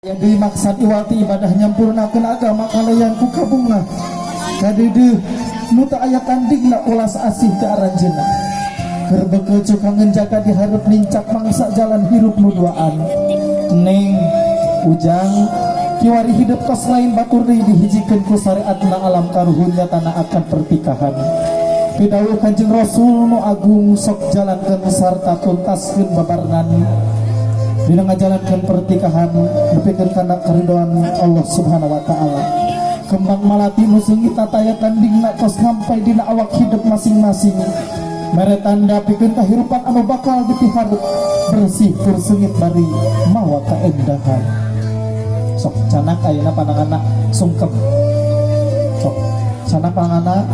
Deui maksad iwati ibadah nyampurnakeun agama kalayan ku kabungah kadeudeuh nu teu aya tandingna ulas asih ka aranjeunna keur beukeuh cukang ngenjaga di hareup lincak mangsa jalan hirup nu duaan neng ujang kiwari hidup tos lain batur deui dihijikeun ku syariatna alam karuhun nyatana akan pertikahan pidawuh Kanjeng Rasul nu agung sok jalankeun sarta tuntaskeun babarengan dina ngajalankeun pertikahan nepikeun kana karidoan Allah Subhanahu wa taala. Kembang malati nu seungit tataya tandingna tos ngampai dina awak hidup masing-masing. Mere tanda pikeun kahirupan anu bakal dipiharep bersih tur seungit bari mawa kaendahan. Sok canak ayeuna pananganna sungkem. Sok canak pananganna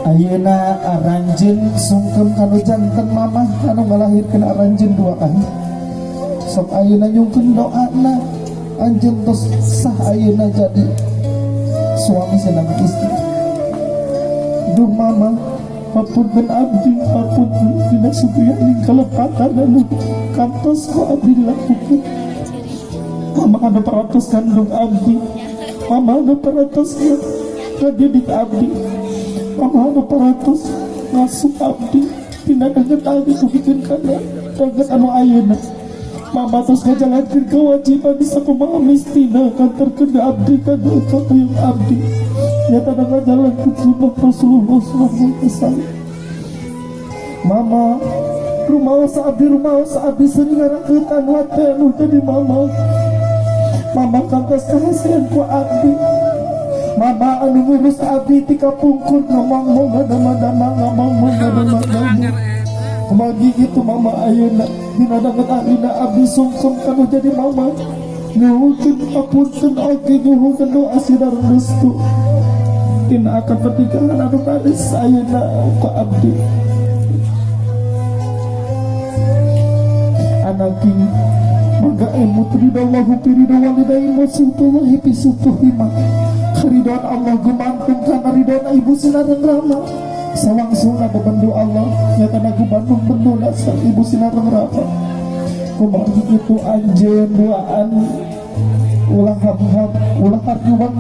ayeuna aranjeun sungkem kanu janten mamah anu ngalahirkeun aranjeun duaan. Sok ayeuna nyungkeun doana anjeun tos sah ayeuna jadi suami senang istri. Duh mama, hapunten abdi, hapunten dina supriyaning kalepatan anu kantos ku abdi dilakukeun. Mama anu peratos kandung abdi, mama anu peratos ngadidik abdi. Mama anu paratos ngasuh abdi tina danget abdi tugikeun kana danget anu ayeuna. Mama tos ngajalankeun kewajiban sakumaha mistina kanterkeun abdi ka tuyung abdi. Nyata ngajalankeun sunnah Rasulullah sallallahu alaihi wasallam. Mama rumaos abdi sering ngaraketan hate anu jadi mama. Mama kantos kahasean ku abdi. Mama anu ngurus abdi ti kapungkur ngomong dama-dama ngomong dama-dama. Kumagi gitu mama ayeuna dina danget ayeuna abdi sungkem kanu jadi mama. Nyuhunkeun hapunten oge nyuhunkeun doa sidar restu. Tina akan pernikahan anu kades ayeuna ku abdi. Anaki mangga emut ridallahu fi ridha walidain wa suhtullahi fi suhtuhima. Ridhoan Allah gumantung karena ridhoan ibu sinareng rama. Sawangsuna bebendu Allah nyatana gumantung benduna ibu sinareng rama. Kumaha kitu anjeun duaan ulah hab-hab ulah harjuang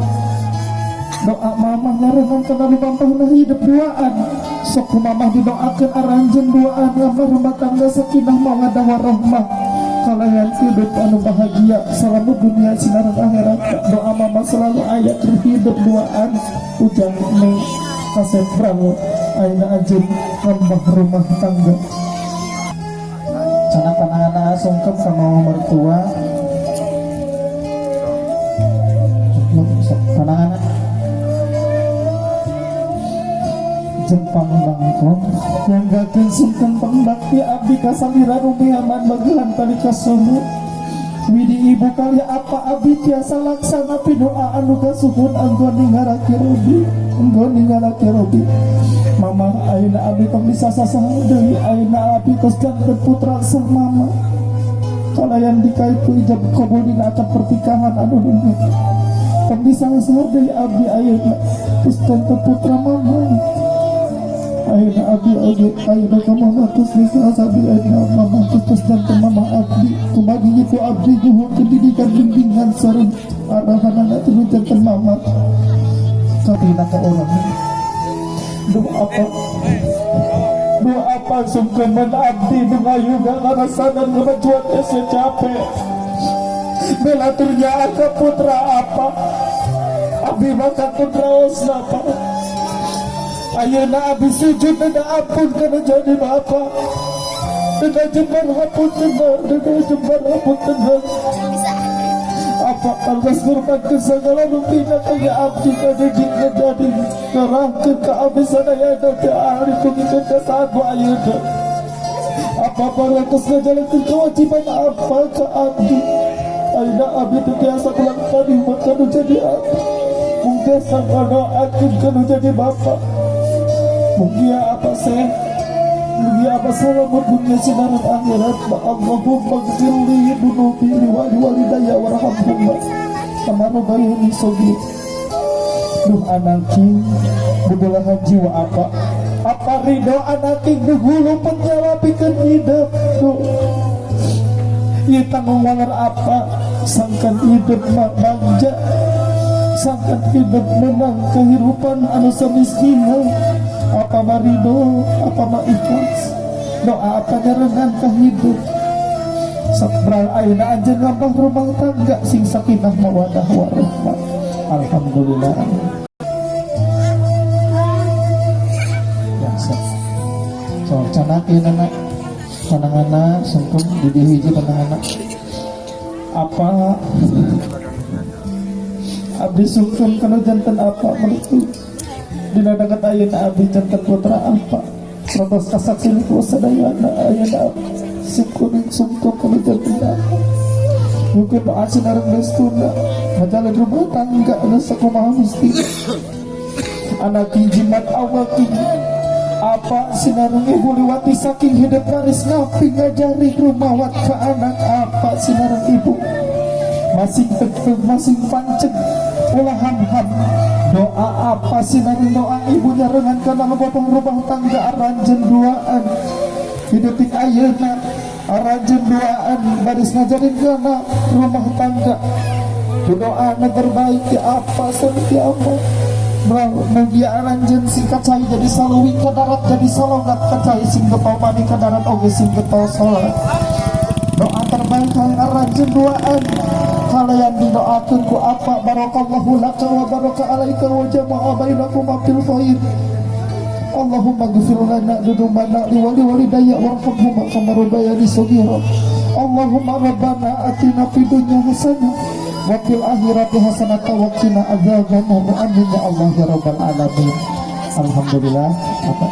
doa mamah ngarengan kana lumampahna hidup duaan. Sok ku mamah didoakeun aranjeun duaan ngamah rumah tangga sakinah mawaddah warahmah kalayan hidup anu bahagia selama dunia sinareng akhirat. Doa mama selalu aya keur hidup duaan ujang neng kasep brango ayeuna anjeun nambah rumah tangga. Cenah pananganna sungkem ka mama mertua. Pananganna jempang bangkong nyanggakeun sungkem pangbakti abdi ka salira umi aman bagehan tali kasono. Widi ibu kali apa abdi tiasa laksana pidoa anu kasuhun anggon ningarake robi, anggon ningarake robi. Mama ayeuna abdi tong disasasah deui ayeuna abdi tos janten putra sah mama. Kalayan dikait ku ijab kabul dina akad pertikahan anu heuh. Tong disasasah deui abdi ayeuna tos janten putra mama. Ayeuna abdi oge ayeuna ka mama tos disasasah ayeuna mama tos janten mama abdi. Kumagi kitu abdi nyuhunkeun didikan bimbingan sareng arahanana teu janten mama. Katina ka urang. Duh apa sungkeman abdi nu ngayuga ngarasanan ngamajuan hese capek. Bela turnya ka putra apa abdi mah kantun raosna apa. Ayeuna abdi sujud dina ampun kana jadi bapa. Dina jembar hapunten, dina jembar hapunten. Apa kalgas kurbankeun sagala rupina ka abdi kadidik jadi ngarahkeun ka abdi sadayana teu ahli tugikeun ka saat nu ayeuna. Apa parantos ngajalankeun kewajiban apa ka abdi. Ayeuna abdi teu tiasa ulang tadi maka nu jadi abdi. Mung tiasa ngadoakeun ka nu jadi bapa. Mugia apa seh mugia apa selamat dunia sinareng akhirat. Allahumma gfirli dunubi wa li walidayya warhamhuma kama rabbayani shaghira. Duh anaki bubulahan jiwa apa apa ridho anaki duh hulu penyawa pikeun hidup duh ieu tanggung waler apa sangkan hidup mah bangja sangkan hidup menang kehidupan anu samiskina apa mah ridho apa mah ikhlas doa apa nyarengan ka hidup sabral ayeuna anjeun nambah rumah tangga sing sakinah mawadah warahmah. Alhamdulillah. Ya sok sok canak ieu nana panangana sungkem di dieu hiji panangana apa abdi sungkem kana janten apa menutu dina danget ayeuna abdi janten putra apa rantos kasaksi ku sadayana ayeuna simkuring sungkem kana janten apa mungkin doa sinareng restuna ngajalan rumah tangga anu sakumaha mesti anak jimat awal apa sinareng ibu liwati saking hidup maris ngapi ngajari rumawat ke anak apa sinareng ibu masing tegeg masing panceg ulah ham-ham doa apa sinareng doa ibu nyarengan kana ngabotong rumah tangga aranjeun duaan hidup ti ayeuna aranjeun duaan baris ngajarin kana rumah tangga doa terbaik ti apa seperti apa mugia aranjeun sing kacai jadi saluwi ka darat jadi salogat kacai sing getol mani ka darat oge sing getol salat doa terbaik hayang aranjeun duaan kalian didoakeun ku apa barakallahu laka wa baraka alaika wa jama'a bainakuma fil khair Allahumma ghfir lana dzunubana li wali walidayya warhamhuma kama rabbayani shaghira Allahumma rabbana atina fid dunya hasanah wa fil akhirati hasanah wa qina adzabannar. Amin ya Allah ya rabbal alamin. Alhamdulillah. Apa